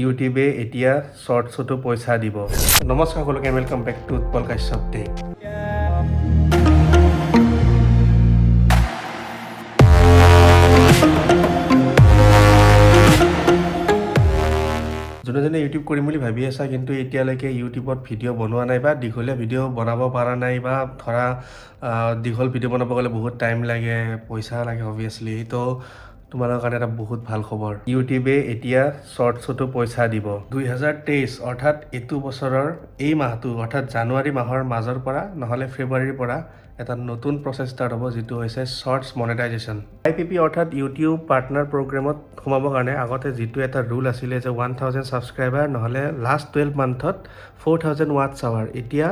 ইউটিউবে এতিয়া শ্বৰ্টছতো পইচা দিব। নমস্কাৰ সকলোকে, welcome back to Utpal Kashyap tech. যোনে যোনে ইউটিউব কৰিম বুলি ভাবি আছা, কিন্তু এতিয়ালৈকে ইউটিউবত ভিডিঅ' বনোৱা নাই বা দীঘলীয়া ভিডিঅ' বনাব পৰা নাই বা ধৰা দীঘল ভিডিঅ' বনাব গ'লে বহুত টাইম লাগে, পইচা লাগে অভিয়াছলি, তো তোমালোকৰ কাৰণে এটা বহুত ভাল খবৰ। ইউটিউবে এতিয়া শ্বৰ্টছতো পইচা দিব। 2023 অৰ্থাৎ এইটো বছৰৰ এই মাহটো, অৰ্থাৎ জানুৱাৰী মাহৰ মাজৰ পৰা নহ'লে ফেব্ৰুৱাৰীৰ পৰা এটা নতুন প্ৰচেছ ষ্টাৰ্ট হ'ব, যিটো হৈছে শ্বৰ্টছ মনেটাইজেশ্যন। ৱাইপিপি অৰ্থাৎ ইউটিউব পাৰ্টনাৰ প্ৰগ্ৰেমত সোমাবৰ কাৰণে আগতে যিটো এটা ৰুল আছিলে যে 1000 ছাবস্ক্ৰাইবাৰ নহ'লে লাষ্ট 12 মান্থত 4000 ৱাটছ আৱাৰ, এতিয়া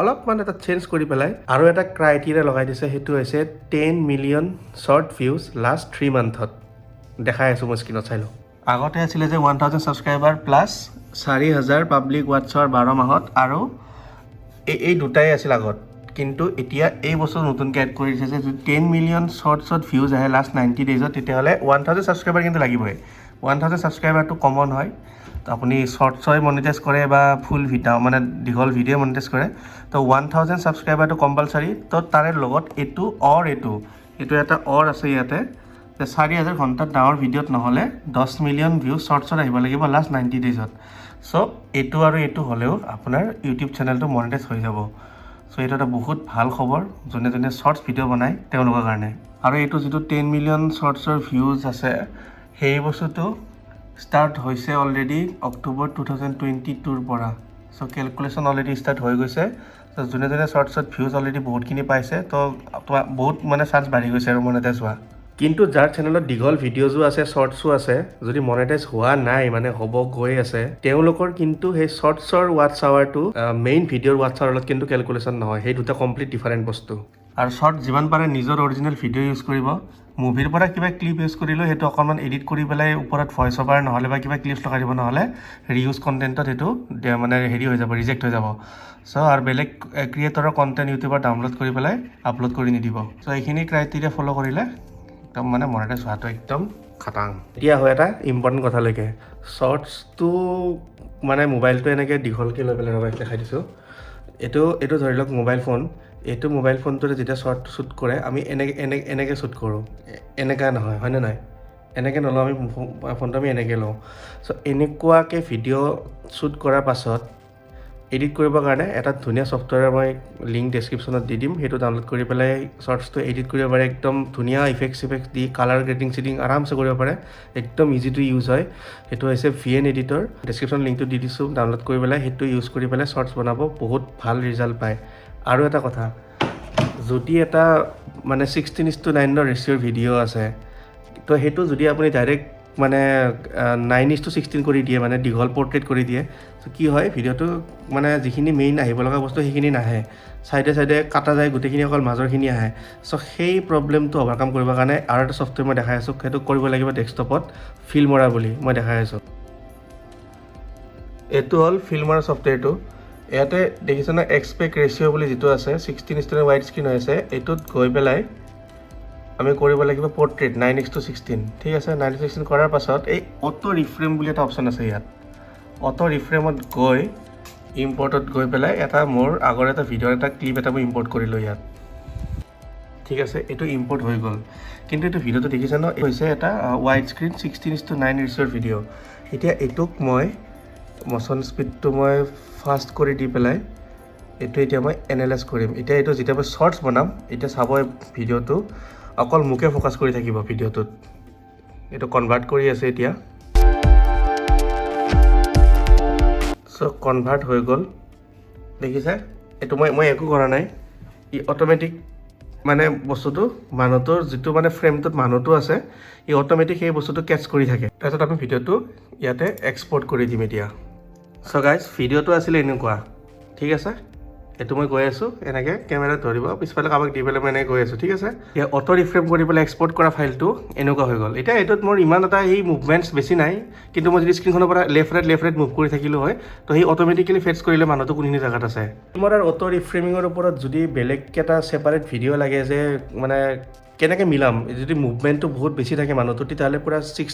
অলপমান এটা চেঞ্জ কৰি পেলাই আৰু এটা ক্ৰাইটেৰিয়া লগাই দিছে। সেইটো হৈছে 10 million short views last 3 মান্থত। দেখাই আছোঁ মই স্ক্ৰীণত, চাই লওঁ। আগতে আছিলে যে 1000 ছাবস্ক্ৰাইবাৰ প্লাছ 4000 পাব্লিক ৱাটছৰ 12 মাহত আৰু এই দুটাই আছিল আগত। কিন্তু এতিয়া এই বস্তু নতুনকৈ এড কৰি দিছে যে যদি 10 মিলিয়ন শ্বৰ্টছত ভিউজ আহে লাষ্ট 90 ডেইজত, তেতিয়াহ'লে 1000 ছাবস্ক্ৰাইবাৰ কিন্তু লাগিবই। 1000 ছাবস্ক্ৰাইবাৰটো কমন হয়। তো আপুনি শ্বৰ্টছই মনিটাইজ কৰে বা ফুল ভিডিঅ', মানে দীঘল ভিডিঅ' মনিটাইজ কৰে, তো 1000 ছাবস্ক্ৰাইবাৰটো কম্পালচাৰী। তো তাৰে লগত এইটো অৰ এইটো এটা অৰ আছে ইয়াতে যে 4000 ঘণ্টাত ডাঙৰ ভিডিঅ'ত নহ'লে 10 মিলিয়ন ভিউজ শ্বৰ্টছত আহিব লাগিব লাষ্ট 90 ডেইজত। চ' এইটো আৰু এইটো হ'লেও আপোনাৰ ইউটিউব চেনেলটো মনিটাইজ হৈ যাব। চ' এইটো এটা বহুত ভাল খবৰ যোনে যোনে শ্বৰ্টছ ভিডিঅ' বনায় তেওঁলোকৰ কাৰণে। আৰু এইটো যিটো 10 মিলিয়ন শ্বৰ্টছৰ ভিউজ আছে, সেই বস্তুটো ষ্টাৰ্ট হৈছে অলৰেডি অক্টোবৰ 2022ৰ পৰা। চ' কেলকুলেশ্যন অলৰেডি ষ্টাৰ্ট হৈ গৈছে। চ' যোনে যোনে শ্বৰ্টছত ভিউজ অলৰেডি বহুতখিনি পাইছে, তো তোমাৰ বহুত মানে চান্স বাঢ়ি গৈছে আৰু মনেটাইজ হোৱা। কিন্তু যাৰ চেনেলত দীঘল ভিডিঅ'জো আছে, শ্বৰ্টছো আছে, যদি মনেটাইজ হোৱা নাই, মানে হ'ব গৈ আছে, তেওঁলোকৰ কিন্তু সেই শ্বৰ্টছৰ ৱাটছ আৱাৰটো মেইন ভিডিঅ'ৰ ৱাটছ আৱাৰৰ লগত কিন্তু কেলকুলেশ্যন নহয়। সেই দুটা কমপ্লিট ডিফাৰেণ্ট বস্তু। আৰু শ্বৰ্ট যিমান পাৰে নিজৰ অৰিজিনেল ভিডিঅ' ইউজ কৰিব। মুভিৰ পৰা কিবা ক্লিপ ইউজ কৰিলেও সেইটো অকণমান এডিট কৰি পেলাই ওপৰত ভইচ অভাৰ নহ'লে বা কিবা ক্লিপছ লগাই দিব, নহ'লে ৰিউজ কণ্টেণ্টত সেইটো মানে হেৰি হৈ যাব, ৰিজেক্ট হৈ যাব। চ' আৰু বেলেগ ক্ৰিয়েটৰৰ কণ্টেণ্ট ইউটিউবত ডাউনলোড কৰি পেলাই আপলোড কৰি নিদিব। চ' এইখিনি ক্ৰাইটেৰিয়া ফ'ল' কৰিলে একদম মানে মনেটাইজ হোৱাটো একদম খাটাং। এতিয়া হয় এটা ইম্পৰ্টেণ্ট কথালৈকে। শ্বৰ্টছটো মানে মোবাইলটো এনেকৈ দীঘলকৈ লৈ পেলাই, ৰ'বা, দেখাই দিছোঁ। এইটো ধৰি লওক মোবাইল ফোন। এইটো মোবাইল ফোনটোতে যেতিয়া শ্বৰ্ট শ্বুট কৰে, আমি এনেকৈ এনেকৈ শ্বুট কৰোঁ, এনেকুৱা নহয়, হয়নে নাই? এনেকৈ নলওঁ আমি ফোনটো, আমি এনেকৈ লওঁ। চ' এনেকুৱাকৈ ভিডিঅ' শ্বুট কৰাৰ পাছত এডিট কৰিবৰ কাৰণে এটা ধুনীয়া ছফ্টৱেৰ মই লিংক ডেছক্ৰিপশ্যনত দি দিম। সেইটো ডাউনলোড কৰি পেলাই শ্বৰ্টছটো এডিট কৰিব পাৰে। একদম ধুনীয়া ইফেক্ট চিফেক্ট দি কালাৰ গ্ৰেডিং চিডিং আৰামছে কৰিব পাৰে। একদম ইজি টু ইউজ হয়। সেইটো হৈছে ভিএন এডিটৰ। ডেছক্ৰিপশ্যন লিংকটো দি দিছোঁ। ডাউনলোড কৰি পেলাই সেইটো ইউজ কৰি পেলাই শ্বৰ্টছ বনাব, বহুত ভাল ৰিজাল্ট পায়। আৰু এটা কথা, যদি এটা মানে 16:9ৰ ৰেচিঅ'ৰ ভিডিঅ' আছে, তো সেইটো যদি আপুনি ডাইৰেক্ট মানে 9:16 কৰি দিয়ে, মানে দীঘল পৰ্ট্ৰেইট কৰি দিয়ে, তো কি হয়, ভিডিঅ'টো মানে যিখিনি মেইন আহিব লগা বস্তু সেইখিনি নাহে, ছাইডে ছাইডে কাটা যায় গোটেইখিনি, অকল মাজৰখিনি আহে। চ' সেই প্ৰব্লেমটো অভাৰকাম কৰিবৰ কাৰণে আৰু এটা ছফ্টৱেৰ মই দেখাই আছোঁ। সেইটো কৰিব লাগিব ডেস্কটপত, ফিল্মৰা বুলি মই দেখাই আছোঁ। এইটো হ'ল ফিল্মৰা ছফ্টৱেৰটো। ইয়াতে দেখিছে ন, এছপেক্ট ৰেচিঅ' বুলি যিটো আছে, 16:9 ৱাইড স্ক্ৰীণ হৈ আছে। এইটোত গৈ পেলাই আমি কৰিব লাগিব পৰ্ট্ৰেইট 9:16। ঠিক আছে, 9:16 কৰাৰ পাছত এই অ'টো ৰিফ্ৰেম বুলি এটা অপশ্যন আছে ইয়াত। অ'টো ৰিফ্ৰেমত গৈ ইম্পৰ্টত গৈ পেলাই এটা মোৰ আগৰ এটা ভিডিঅ'ৰ এটা ক্লিপ এটা মই ইম্পৰ্ট কৰিলোঁ ইয়াত। ঠিক আছে, এইটো ইম্পৰ্ট হৈ গ'ল। কিন্তু এইটো ভিডিঅ'টো দেখিছে ন, হৈছে এটা ৱাইড স্ক্ৰীণ 16:9 ৰেচিঅ'ৰ ভিডিঅ'। এতিয়া এইটোক মই মচন স্পীডটো মই ফাষ্ট কৰি দি পেলাই এইটো এতিয়া মই এনালাইজ কৰিম। এতিয়া এইটো যেতিয়া মই শ্বৰ্টছ বনাম, এতিয়া চাব, এই ভিডিঅ'টো অকল মোকে ফ'কাছ কৰি থাকিব ভিডিঅ'টোত। এইটো কনভাৰ্ট কৰি আছে এতিয়া। চ' কনভাৰ্ট হৈ গ'ল, দেখিছে? এইটো মই একো কৰা নাই। ই অট'মেটিক মানে বস্তুটো মানুহটোৰ যিটো মানে ফ্ৰেমটোত মানুহটো আছে, ই অট'মেটিক সেই বস্তুটো কেটচ কৰি থাকে। তাৰপিছত আমি ভিডিঅ'টো ইয়াতে এক্সপৰ্ট কৰি দিম এতিয়া। চ' গাইজ, ভিডিঅ'টো আছিলে এনেকুৱা, ঠিক আছে? এইটো মই গৈ আছোঁ, এনেকৈ কেমেৰাত ধৰিব, পিছফালে কাৰোবাক দি পেলাই মই এনেকৈ গৈ আছোঁ, ঠিক আছে? এতিয়া অ'টো ৰিফ্ৰেম কৰি পেলাই এক্সপৰ্ট কৰা ফাইলটো এনেকুৱা হৈ গ'ল। এতিয়া এইটোত মোৰ ইমান এটা সেই মুভমেণ্টছ বেছি নাই, কিন্তু মই যদি স্ক্ৰীণখনৰ পৰা left right, left right move কৰি থাকিলোঁ হয়, তো সেই অট'মেটিকেলি ফেচ কৰিলে মানুহটো কোনখিনি জেগাত আছে। মোৰ আৰু অ'টো ৰিফ্ৰেমিঙৰ ওপৰত যদি বেলেগ এটা ছেপাৰেট ভিডিঅ' লাগে যে মানে কেনেকৈ মিলাম? যদি মুভমেণ্টটো বহুত বেছি থাকে মানুহটোৰ, তেতিয়াহ'লে পূৰা ছিক্স,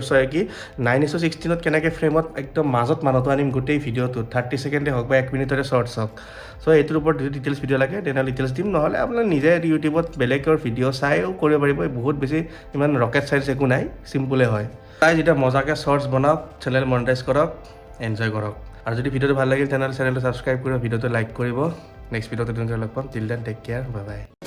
চৰি, কি 9:16ত কেনেকৈ ফ্ৰেমত একদম মাজত মানুহটো আনিম গোটেই ভিডিঅ'টোত, 30 ছেকেণ্ডে হওক বা এক মিনিটৰে শ্বৰ্টছ হওক। চ' এইটোৰ ওপৰত যদি ডিটেইলছ ভিডিঅ' লাগে, তেনেহ'লে ডিটেইলছ দিম। নহ'লে আপোনালোকে নিজে ইউটিউবত বেলেগৰ ভিডিঅ' চাইও কৰিব পাৰিব। বহুত বেছি ইমান ৰকেট চাইন্স একো নাই, চিম্পুলে হয়। তাই যেতিয়া মজাকৈ শ্বৰ্টছ বনাওক, চেনেল মনিটাইজ কৰক, এনজয় কৰক। আৰু যদি ভিডিঅ'টো ভাল লাগিল, তেনেহ'লে চেনেলটো ছাবস্ক্ৰাইব কৰিব, ভিডিঅ'টো লাইক কৰিব। নেক্সট ভিডিঅ'টো তেনেকৈ লগ পাম। Till then, take care, bye bye.